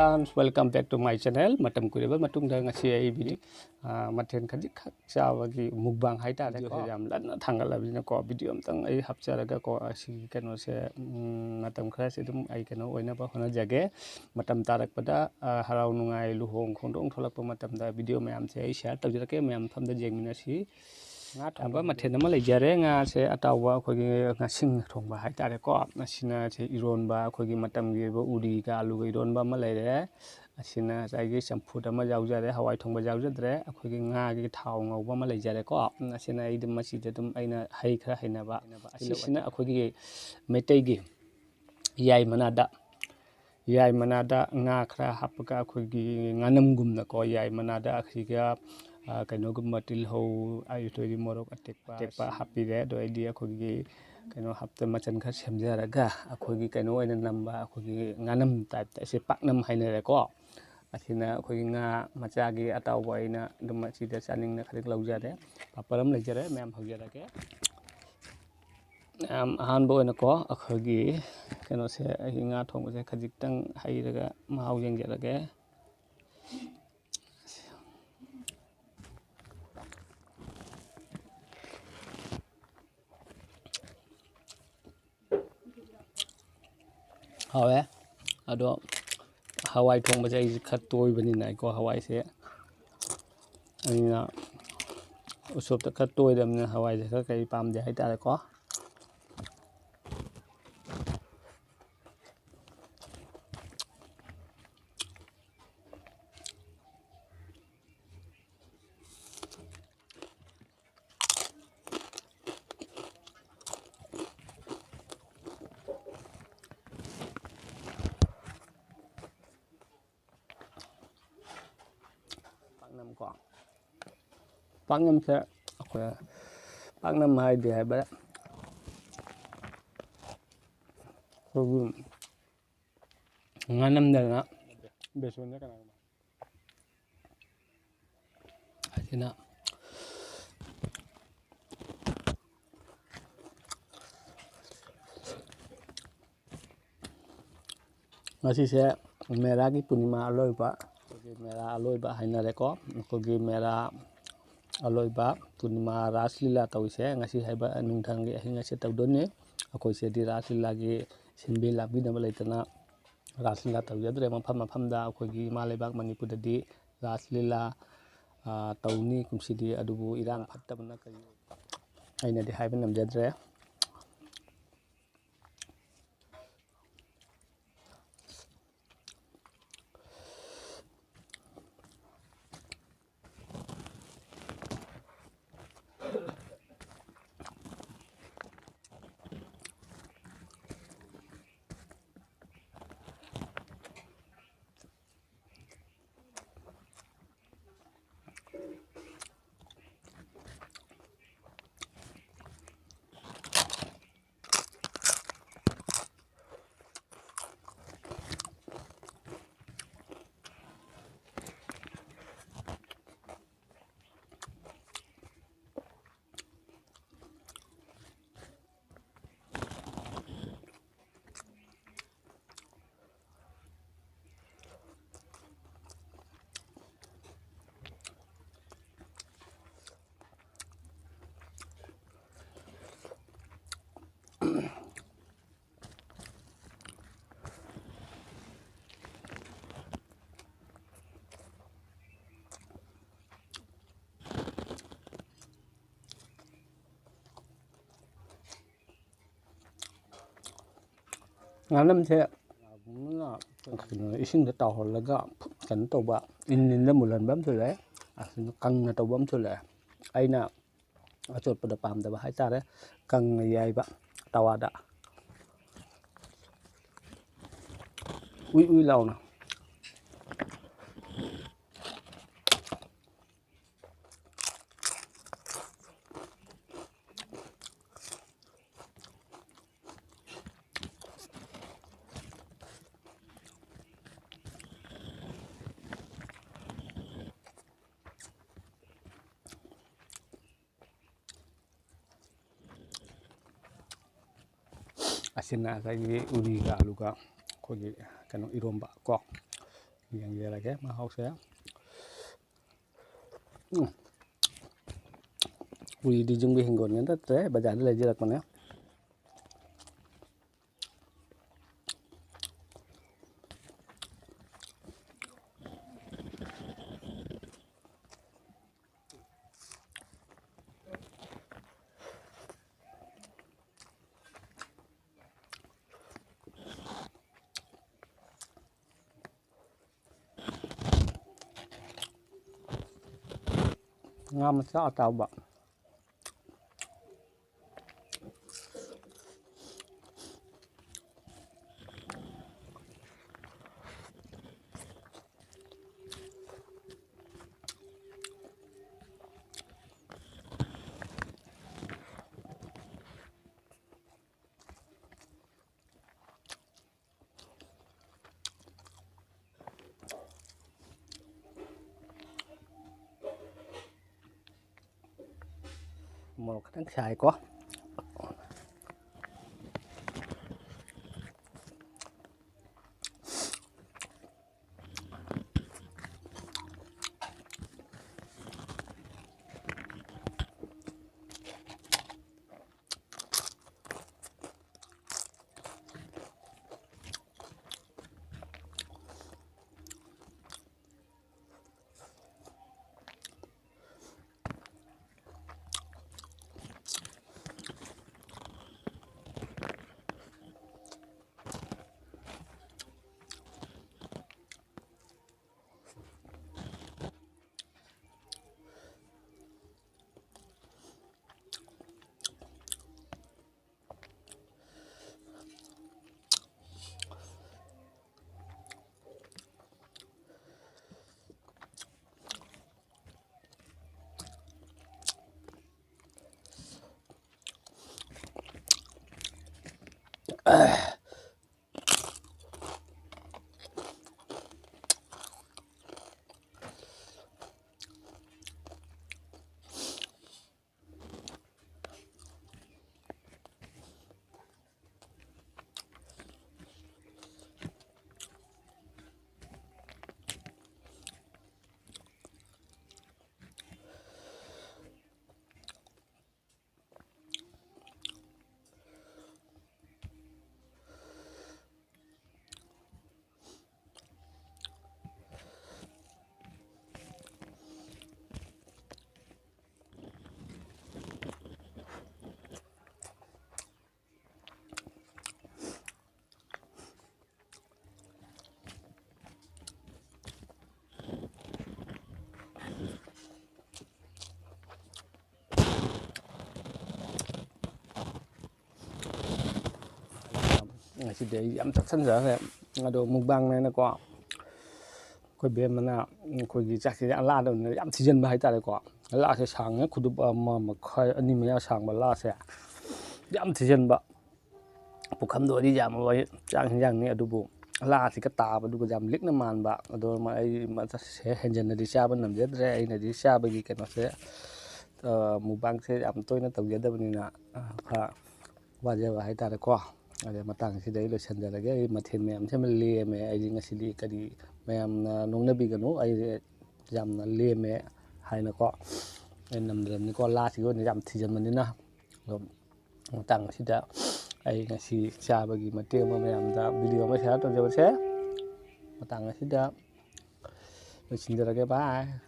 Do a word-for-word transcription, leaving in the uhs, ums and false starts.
Friends, welcome back to my channel. ꯃꯇꯝ ꯀꯨꯏꯔꯕ ꯃꯇꯨꯡꯗ ꯉꯁꯤ ꯑꯩ video, ꯑ, ꯃꯊꯦꯜ ꯈꯖꯤꯛꯈꯛ ꯆꯥꯕꯒꯤ mukbang ꯍꯥꯏꯇꯥꯔꯦꯀꯣ꯫ Video ꯁꯦ ꯌꯥꯝ ꯂꯟꯅ ꯊꯥꯡꯒꯠꯂꯕꯅꯤꯅꯀꯣ, video ꯑꯝꯇꯪ ꯑꯩ ꯍꯥꯞꯆꯔꯒꯀꯣ, ꯑꯁꯤꯒꯤ ꯀꯩꯅꯣꯁꯦ, ꯎꯝ, ꯃꯇꯝ ꯈꯔꯁꯦ ꯑꯗꯨꯝ ꯑꯩ ꯀꯩꯅꯣ ꯑꯣꯏꯅꯕ ꯍꯣꯠꯅꯖꯒꯦ꯫ ꯃꯇꯝ ꯇꯥꯔꯛꯄꯗ, ꯑ, ꯍꯔꯥꯎ ꯅꯨꯡꯉꯥꯏ, ꯂꯨꯍꯣꯡ ꯈꯣꯡꯗꯣꯡ ꯊꯣꯛꯂꯛꯄ ꯃꯇꯝꯗ video ꯃꯌꯥꯝꯁꯦ ꯑꯩ share ꯇꯧꯖꯔꯛꯀꯦ꯫ ꯃꯌꯥꯝ ꯃꯐꯝꯗ ꯌꯦꯡꯃꯤꯟꯅꯁꯤ꯫ ꯉꯥ ꯊꯣꯡꯕ ꯃꯊꯦꯜ ꯑꯃ ꯂꯩꯖꯔꯦ꯫ ꯉꯥꯁꯦ ꯑꯇꯥꯎꯕ, ꯑꯩꯈꯣꯏꯒꯤ ꯉꯥꯁꯤꯡ ꯊꯣꯡꯕ ꯍꯥꯏꯇꯥꯔꯦꯀꯣ꯫ ꯑꯁꯤꯅ ꯁꯦ ꯏꯔꯣꯟꯕ, ꯑꯩꯈꯣꯏꯒꯤ ꯃꯇꯝꯒꯤ ꯑꯣꯏꯕ ꯎꯔꯤꯒ ꯑꯂꯨꯒ ꯏꯔꯣꯟꯕ ꯑꯃ ꯂꯩꯔꯦ꯫ ꯑꯁꯤꯅ ꯉꯁꯥꯏꯒꯤ ꯆꯝꯐꯨꯠ ꯑꯃ ꯌꯥꯎꯖꯔꯦ, ꯍꯋꯥꯏ ꯊꯣꯡꯕ ꯌꯥꯎꯖꯗ꯭ꯔꯦ, ꯑꯩꯈꯣꯏꯒꯤ ꯉꯥꯒꯤ ꯊꯥꯎ ꯉꯧꯕ ꯑꯃ ꯂꯩꯖꯔꯦꯀꯣ꯫ ꯑꯁꯤꯅ ꯑꯩ ꯑꯗꯨꯝ ꯃꯁꯤꯗ ꯑꯗꯨꯝ ꯑꯩꯅ ꯍꯩ ꯈꯔ ꯍꯩꯅꯕ꯫ ꯑꯁꯤꯁꯤꯅ ꯑꯩꯈꯣꯏꯒꯤ ꯃꯩꯇꯩꯒꯤ ꯌꯥꯏ ꯃꯅꯥꯗ, ꯌꯥꯏ ꯃꯅꯥꯗ ꯉꯥ ꯈꯔ ꯍꯥꯞꯄꯒ ꯑꯩꯈꯣꯏꯒꯤ ꯉꯥꯅꯝꯒꯨꯝꯅꯀꯣ, ꯌꯥꯏ ꯃꯅꯥꯗ ꯑꯁꯤꯒ, ꯑ, ꯀꯩꯅꯣꯒꯨꯝꯕ ꯇꯤꯜꯍꯧ, ꯑꯗꯩꯗꯤ ꯃꯣꯔꯣꯛ ꯑꯇꯦꯛꯄ, ꯑꯇꯦꯛꯄ ꯍꯥꯞꯄꯤꯔꯦ꯫ ꯑꯗꯣ ꯑꯩꯗꯤ ꯑꯩꯈꯣꯏꯒꯤ ꯀꯩꯅꯣ ꯍꯥꯞꯇ ꯃꯆꯜ ꯈꯔ ꯁꯦꯝꯖꯔꯒ ꯑꯩꯈꯣꯏꯒꯤ ꯀꯩꯅꯣ ꯑꯣꯏꯅ ꯅꯝꯕ, ꯑꯩꯈꯣꯏꯒꯤ ꯉꯥꯅꯝ type ꯇ, ꯑꯁꯤ ꯄꯥꯛꯅꯝ ꯍꯥꯏꯅꯔꯦꯀꯣ꯫ ꯑꯁꯤꯅ ꯑꯩꯈꯣꯏꯒꯤ ꯉꯥ ꯃꯆꯥꯒꯤ ꯑꯇꯥꯎꯕ ꯑꯩꯅ ꯑꯗꯨꯝ ꯑꯁꯤꯗ ꯆꯥꯅꯤꯡꯅ ꯈꯖꯤꯛ ꯂꯧꯖꯔꯦ꯫ ꯄꯥꯄꯔ ꯑꯃ ꯂꯩꯖꯔꯦ, ꯃꯌꯥꯝ ꯍꯧꯖꯔꯒꯦ꯫ ꯃꯌꯥꯝ ꯑꯍꯥꯟꯕ ꯑꯣꯏꯅꯀꯣ, ꯑꯩꯈꯣꯏꯒꯤ ꯀꯩꯅꯣꯁꯦ, ꯑꯩꯒꯤ ꯉꯥ ꯊꯣꯡꯕꯁꯦ ꯈꯖꯤꯛꯇꯪ ꯍꯩꯔꯒ ꯃꯍꯥꯎ ꯌꯦꯡꯖꯔꯒꯦ꯫ ꯍꯥꯎꯋꯦ꯫ ꯑꯗꯣ ꯍꯋꯥꯏ ꯊꯣꯡꯕꯁꯦ ꯑꯩꯁꯦ ꯈꯔ ꯇꯣꯏꯕꯅꯤꯅ ꯑꯩꯀꯣ, ꯍꯋꯥꯏꯁꯦ ꯑꯩꯅ ꯎꯁꯣꯞꯇ ꯈꯔ ꯇꯣꯏꯗꯕꯅꯤꯅ ꯍꯋꯥꯏꯁꯦ ꯈꯔ ꯀꯩ ꯄꯥꯝꯗꯦ ꯍꯥꯏꯇꯥꯔꯦꯀꯣ꯫ ꯄꯥꯛꯅꯝꯀꯣ꯫ ꯄꯥꯛꯅꯝꯁꯦ ꯑꯩꯈꯣꯏ ꯄꯥꯛꯅꯝ ꯍꯥꯏꯗꯦ ꯍꯥꯏꯕ, ꯑꯩꯈꯣꯏꯒꯤ ꯉꯥꯅꯝꯗꯅ ꯕꯦꯁꯣꯟꯗ ꯀꯅꯥꯒꯨꯝꯕ ꯑꯁꯤꯅ ꯉꯁꯤꯁꯦ ꯃꯦꯔꯥꯒꯤ ꯄꯨꯔꯅꯤꯃꯥ ꯑꯂꯣꯏꯕ, ꯑꯩꯈꯣꯏꯒꯤ ꯃꯦꯔꯥ ꯑꯂꯣꯏꯕ ꯍꯥꯏꯅꯔꯦꯀꯣ꯫ ꯑꯩꯈꯣꯏꯒꯤ ꯃꯦꯔꯥ ꯑꯂꯣꯏꯕ ꯄꯨꯔꯅꯤꯃꯥ ꯔꯥꯁ ꯂꯤꯂꯥ ꯇꯧꯔꯤꯁꯦ ꯉꯁꯤ ꯍꯥꯏꯕ ꯅꯨꯡꯊꯪꯒꯤ ꯑꯍꯤꯡ ꯑꯁꯤ ꯇꯧꯗꯣꯏꯅꯤ꯫ ꯑꯩꯈꯣꯏ ꯁꯤꯗꯤ ꯔꯥꯁ ꯂꯤꯂꯥꯒꯤ ꯁꯤꯟꯕꯤ ꯂꯥꯡꯕꯤꯅꯕ ꯂꯩꯇꯅ ꯔꯥꯁ ꯂꯤꯂꯥ ꯇꯧꯖꯗ꯭ꯔꯦ꯫ ꯃꯐꯝ ꯃꯐꯝꯗ ꯑꯩꯈꯣꯏꯒꯤ ꯏꯃꯥ ꯂꯩꯕꯥꯛ ꯃꯅꯤꯄꯨꯔꯗꯗꯤ ꯔꯥꯁ ꯂꯤꯂꯥ, ꯑ, ꯇꯧꯅꯤ ꯀꯨꯝꯁꯤꯗꯤ, ꯑꯗꯨꯕꯨ ꯏꯔꯥꯡ ꯐꯠꯇꯕꯅ ꯀꯔꯤ ꯑꯩꯅꯗꯤ ꯍꯥꯏꯕ ꯉꯝꯖꯗ꯭ꯔꯦ꯫ ꯉꯥꯅꯝꯁꯦ ꯀꯩꯅꯣ, ꯏꯁꯤꯡꯗ ꯇꯥꯎꯍꯜꯂꯒ ꯀꯩꯅꯣ ꯇꯧꯕ, ꯏꯟ ꯏꯟꯗ ꯃꯨꯜꯍꯟꯕ ꯑꯃꯁꯨ ꯂꯩ, ꯑꯁꯤꯅ ꯀꯪꯅ ꯇꯧꯕ ꯑꯃꯁꯨ ꯂꯩ꯫ ꯑꯩꯅ ꯑꯆꯣꯠꯄꯗꯣ ꯄꯥꯝꯗꯕ ꯍꯥꯏꯇꯥꯔꯦ, ꯀꯪꯅ ꯌꯥꯏꯕ ꯇꯋꯥꯗ ꯎꯏ ꯎꯏ ꯂꯥꯎꯅ꯫ ꯑꯁꯤꯅ ꯉꯁꯥꯏꯒꯤ ꯎꯔꯤꯒ ꯑꯂꯨꯒ ꯑꯩꯈꯣꯏꯒꯤ ꯀꯩꯅꯣ, ꯏꯔꯣꯝꯕ ꯀꯣ꯫ ꯌꯦꯡꯖꯔꯒꯦ ꯃꯍꯥꯎꯁꯦ꯫ ꯎꯝ꯫ ꯄꯨꯔꯤꯗꯤ ꯌꯨꯝꯒꯤ ꯍꯤꯡꯒꯣꯜꯒꯤ ꯅꯠꯇ꯭ꯔꯦ, ꯕꯖꯥꯔꯗ ꯂꯩꯖꯔꯛꯄꯅꯦ꯫ ꯉꯥ ꯃꯆꯥ ꯑꯇꯥꯎꯕ꯫ ꯃꯣꯔꯣꯛ ꯈꯤꯇꯪ ꯁꯥꯏꯀꯣ꯫ ꯉꯁꯤꯗꯤ ꯑꯩ ꯌꯥꯝ ꯆꯥꯁꯟꯖꯈ꯭ꯔꯦ꯫ ꯑꯗꯣ ꯃꯨꯛꯕꯥꯡꯅꯦꯅꯀꯣ, ꯑꯩꯈꯣꯏ ꯕꯦꯝꯃꯅ ꯑꯩꯈꯣꯏꯒꯤ ꯆꯥꯛꯁꯦ ꯑꯂꯥꯗ ꯑꯣꯏꯅ ꯌꯥꯝ ꯊꯤꯖꯤꯟꯕ ꯍꯥꯏꯇꯥꯔꯦꯀꯣ꯫ ꯑꯂꯥꯁꯦ ꯁꯥꯡꯉꯦ, ꯈꯨꯗꯨꯞ ꯑꯃ ꯃꯈꯥꯏ, ꯑꯅꯤ ꯃꯌꯥ ꯁꯥꯡꯕ ꯑꯂꯥꯁꯦ ꯌꯥꯝ ꯊꯤꯖꯤꯟꯕ꯫ ꯄꯨꯈꯝꯗꯣ ꯑꯗꯤ ꯌꯥꯝꯃꯕ ꯆꯥꯛ ꯍꯤꯟꯖꯥꯡꯅꯤ, ꯑꯗꯨꯕꯨ ꯑꯂꯥꯁꯤꯒ ꯇꯥꯕꯗꯨꯒ ꯌꯥꯝ ꯂꯤꯛꯅ ꯃꯥꯟꯕ꯫ ꯑꯗꯣ ꯃ-, ꯑꯩ ꯃ-, ꯍꯦꯟꯖꯟꯅꯗꯤ ꯆꯥꯕ ꯉꯝꯖꯗ꯭ꯔꯦ꯫ ꯑꯩꯅꯗꯤ ꯆꯥꯕꯒꯤ ꯀꯩꯅꯣꯁꯦ, ꯑ, ꯃꯨꯛꯕꯥꯡꯁꯦ ꯌꯥꯝ ꯇꯣꯏꯅ ꯇꯧꯖꯗꯕꯅꯤꯅ, ꯑ, ꯈꯔ ꯋꯥꯖꯕ ꯍꯥꯏꯇꯥꯔꯦꯀꯣ꯫ ꯑꯗꯩ ꯃꯇꯥꯡꯁꯤꯗ ꯑꯩ ꯂꯣꯏꯁꯤꯟꯖꯔꯒꯦ꯫ ꯑꯩ ꯃꯊꯦꯜ ꯃꯌꯥꯝꯁꯦ ꯑꯃ ꯂꯦꯝꯃꯦ꯫ ꯑꯩꯗꯤ ꯉꯁꯤꯗꯤ ꯀꯔꯤ, ꯃꯌꯥꯝꯅ ꯅꯣꯛꯅꯕꯤꯒꯅꯨ, ꯑꯩ ꯌꯥꯝꯅ ꯂꯦꯝꯃꯦ ꯍꯥꯏꯅꯀꯣ꯫ ꯑꯩ ꯅꯝꯗ꯭ꯔꯕꯅꯤꯀꯣ, ꯂꯥꯁꯤꯒꯤ ꯑꯣꯏꯅ ꯌꯥꯝ ꯊꯤꯖꯤꯟꯕꯅꯤꯅ꯫ ꯑꯗꯣ ꯃꯇꯥꯡ ꯑꯁꯤꯗ ꯑꯩ ꯉꯁꯤ ꯆꯥꯕꯒꯤ ꯃꯇꯦꯛ ꯑꯃ ꯃꯌꯥꯝꯗ video ꯑꯃ share ꯇꯧꯖꯕꯁꯦ ꯃꯇꯥꯡ ꯑꯁꯤꯗ ꯂꯣꯏꯁꯤꯟꯖꯔꯒꯦ꯫ Bye꯫